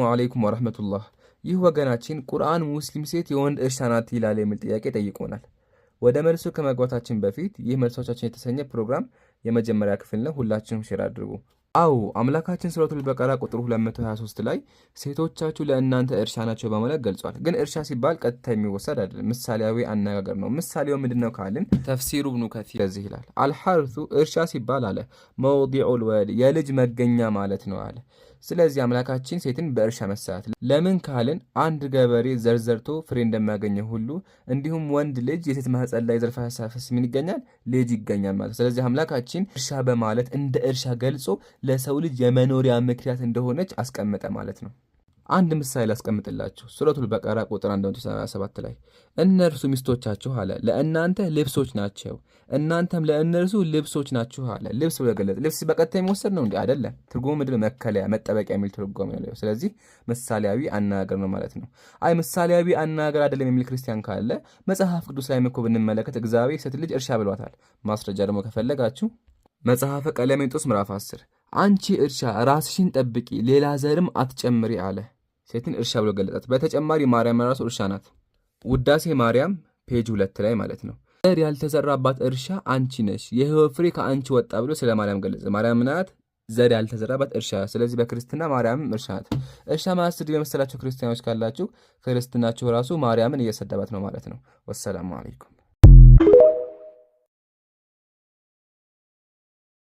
አለይኩም ወረህመቱላህ። ይህ ወገናችን ቁርአን ሙስሊም ሴት የወንድ እርሻ ናት ይላል የሚል ጥያቄ ጠይቆናል። ወደ መልሱ ከመግባታችን በፊት ይህ መልሶቻችን የተሰኘ ፕሮግራም የመጀመሪያ ክፍል ነው። ሁላችሁም share አድርጉ። አዎ፣ አምላካችን ሱረቱል በቀራ ቁጥር 223 ላይ ሴቶቻችሁ ለእናንተ እርሻ ናቸው በማለት ገልጿል። ግን እርሻ ሲባል ቀጥታ የሚወሰድ አይደለም፣ ምሳሌያዊ አነጋገር ነው። ምሳሌው ምንድን ነው ካልን ተፍሲሩ ኢብኑ ከሲር እንደዚህ ይላል። الحرث እርሻ ሲባል አለ موضع الولد የልጅ መገኛ ማለት ነው አለ። ስለዚህ አምላካችን ሴትን በእርሻ መሰላት። ለምን ካልን አንድ ገበሬ ዘር ዘርቶ ፍሬ እንደሚያገኘው ሁሉ እንዲሁም ወንድ ልጅ የሴት ማህፀን ላይ ዘር ሲያፈስ ምን ይገኛል? ልጅ ይገኛል ማለት። ስለዚህ አምላካችን እርሻ በማለት እንደ እርሻ ገልጾ ለሰው ልጅ የመኖሪያ ምክንያት እንደሆነች አስቀመጠ ማለት ነው። አንድ ምሳሌ ላስቀምጥላችሁ። ሱረቱል በቀራ ቁጥር 187 ላይ እነርሱ ሚስቶቻችሁ አለ ለእናንተ ልብሶች ናቸው፣ እናንተም ለእነርሱ ልብሶች ናችሁ አለ። ልብስ ብሎ ገለጸ። ልብስ በቀጥታ የሚወሰድ ነው እንዴ? አይደለም። ትርጉሙ ምንድን ነው? መከለያ፣ መጠበቂያ የሚል ትርጉም ነው። ስለዚህ ምሳሌያዊ አነጋገር ነው ማለት ነው። አይ ምሳሌያዊ አነጋገር አይደለም የሚል ክርስቲያን ካለ መጽሐፍ ቅዱስ ላይ እኮ ብንመለከት እግዚአብሔር ሴት ልጅ እርሻ ብሏታል። ማስረጃ ደግሞ ከፈለጋችሁ መጽሐፈ ቀለሜንጦስ ምዕራፍ 10 አንቺ እርሻ ራስሽን ጠብቂ፣ ሌላ ዘርም አትጨምሪ አለ። ሴትን እርሻ ብሎ ገለጻት። በተጨማሪ ማርያም ራሱ እርሻ ናት። ውዳሴ ማርያም page 2 ላይ ማለት ነው። ዘር ያልተዘራባት እርሻ አንቺ ነሽ፣ የሕይወት ፍሬ ከአንቺ ወጣ ብሎ ስለ ማርያም ገለጸ። ማርያም ናት ዘር ያልተዘራባት እርሻ። ስለዚህ በክርስትና ማርያምም እርሻ ናት። እርሻ ማለት ስድብ የመሰላችሁ ክርስቲያኖች ካላችሁ ክርስትናችሁ ራሱ ማርያምን እየሰደባት ነው ማለት ነው። ወሰላሙ አለይኩም።